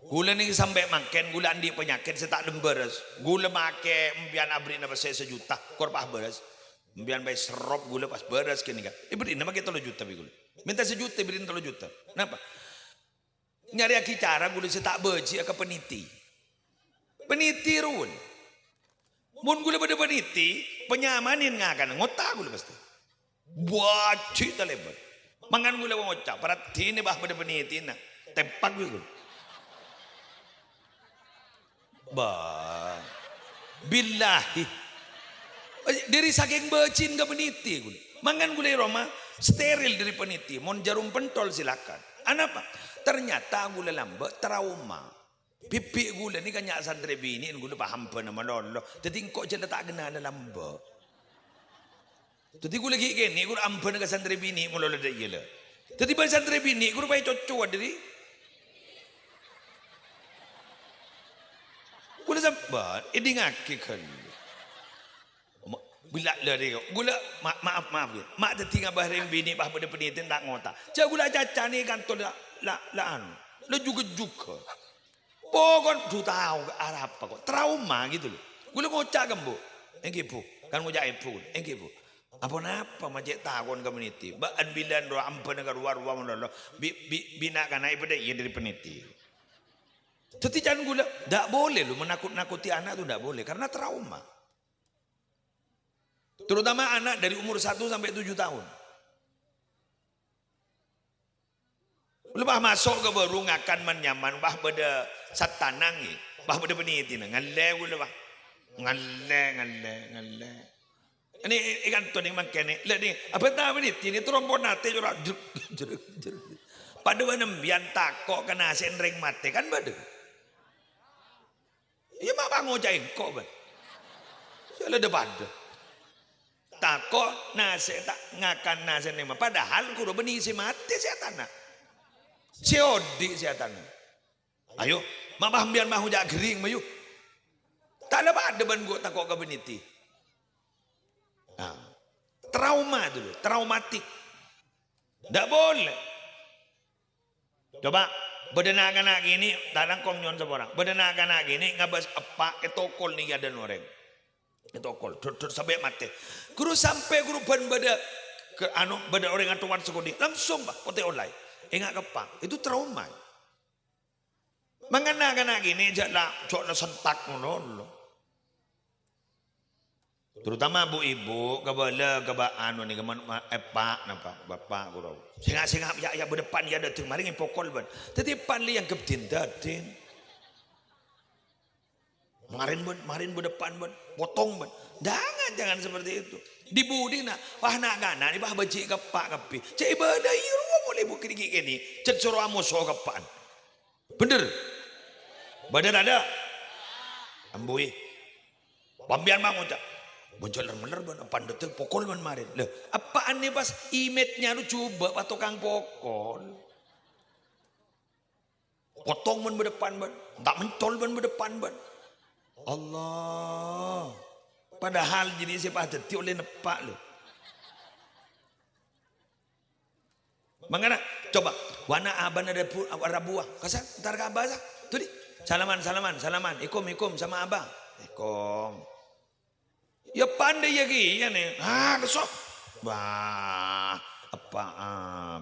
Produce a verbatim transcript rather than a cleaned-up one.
Ghulâ nèka sampè' mangkèn, ghulâ andi' panyakèt sè ta' dhâmbârâs. Ghulâ makè empèyan aberri'na pèssè sajuta, kor pas bârâs. Empèyan bhâi serrop ghulâ pas bârâs ghânèka. Èberri'na makè tello juta bi' ghulâ. Mènta sajuta, èberri'na tello juta. Napa? Nyarèyaghi cara ghulâ sè ta' bâji'â ka paniti. Paniti rowa. Mon ghulâ bâdâ paniti, panyamanèn ngakana, ngota ghulâ pastè. Bâji' talèbât. Mangkana ghulâ ngoca', "Paraddhina, bâh, bâdâ panitina." Tempak bi' ghulâ. Bâh. Billahi. Dâri sakèng bâji'na ka paniti ghulâ. Mangkana ghulâ è roma steril dâri paniti. Mon jarum pentol, silakan. Anapa? Ternyata ghulâ lambâ' trauma. Bibbi' ghulâ nèka nya' santrè binè' ghulâ paham bâna malolo. Dâddhi engko' jhâ' la ta' kennala lambâ'. Dâddhi ghulâ ghi' kènè' ghulâ ambâna ka santrè binè' malolo dâ' iyâ la. Dâddhi bân santrè binè' ghulâ paè cocowa dâri. Ghulâ sampè' èdingngaghi ghâllu. Ma-, bilâ lârè, ghulâ ma-, maaf, maaf, ya. Ma' dâddhi ngabâ rèng binè' pas bâdâ panètèna ta' ngota. Jhâ' ghulâ acacana è kanto la, la, la anu, la jhughâ-jhughâ. Pokon du tao arapa kok, trauma gitu loh. Ghulâ ngoca' ka embu', "Èngghi, Bu." Kan ngoca' èbhu, "Èngghi, Bu." "Aponapa ma' cè' takon ka panètè? Bâ'ân bilân rowa ambâna ka rowa-rowa malolo, bi-, bi-, bi' na'-kana' èpadâ'iyâ dâri panètè." Dâddhi can ghulâ, ndak boleh loh, menakut-nakuti anak tuh ndak boleh, karena trauma. Terutama anak dari umur satu sampai tujuh tahun. Ghulâ pas maso' ka bârung ngakan man-nyaman, pas bâdâ satanang, pas bâdâ panètèna. Ngallè ghulâ, pas. Ngallè, ngallè, ngallè. Nè, è kanto nè mangkèn nè. Lè nè, abâ' ta' panètèna, terro ampon atè, jhurâ, jhurâ, jhurâ, jhurâ. Padâ bân empèyan tako' ka nasè'na rèng matè, kan bâdâ? Iyâ, ma' pangoca' engko', bân. Sè la dâ-padâ. Tako' nasè' ta' ngakan nasè' nèma. Padahal ghuru bânnè sè matè sè atana. Sè odi' sè atana. Ayo, ma' pas empèyan ma' ngoca' ghering, mayu. Ta' la padâ bân ghu tako' ka panètè. Nah, trauma dulu, traumatik. Ndak boleh. Coba, bâdâ na'-kana' kènè', ta' langkong nyo'on saporana. Bâdâ na'-kana' kènè' ngabâs eppa' ètokol nè è adâ'na orèng. Ètokol, dot-dot sampè' matè. Ghuru sampè' ghuru bân bâdâ, ke, anu, bâdâ orèng atowat sakonè', langsung, Pak, potè ollè. Enga' ka eppa'. Itu trauma. Mangkana na'-kana' kènè' jhâ' la, jhâ' la sentak ngono, lo. Terutama bu-ibu, kabâlâ, kabâ-, anu nèka, man-, ma-, eppa', napa, bapa', ghuru. Sènga', sènga', yâ, yâ, bâdâ eppa' nè è adâ'na, marè èpokol bân. Dâddhi eppa' nè èangghep din-dâdin. Marèn bân, marèn bâdâ eppa' bân, potong bân. Jangan, jangan seperti itu. Di budina, wah, na'-kana' nè, wah, bâji' ka eppa' kabbhi. Cè' bâdâ, iyâ, rowa polè bu kènè' ghi' kènè'. Cè' soro amoso ka eppa'na. Bhender? Bâdâ tadâ'? Ambuwi. Sampèyan ma' ngoca', "Bân jhâ' ler-mellèr bân, eppa' dâddhi pokol bân marèn." Lha, eppa'na pas image-nya rowa jhubâ' pas tokang pokol. Potong bân bâdâ eppa' bân, ta' mencol bân bâdâ eppa' bân. Allah. Padahal jârèya sè pas dâddhi ollè neppa', lo. Mangkana, coba, wa ana abana rabu-, rabuwa. Kasa, entar ka abah, sa. Tuh, di. Salaman, salaman, salaman. Ikum, ikum, sama abah. Ikum. Yâ, pandai yâ, Ki, yâ, nè. Ah, keso. Wah, apa, ah.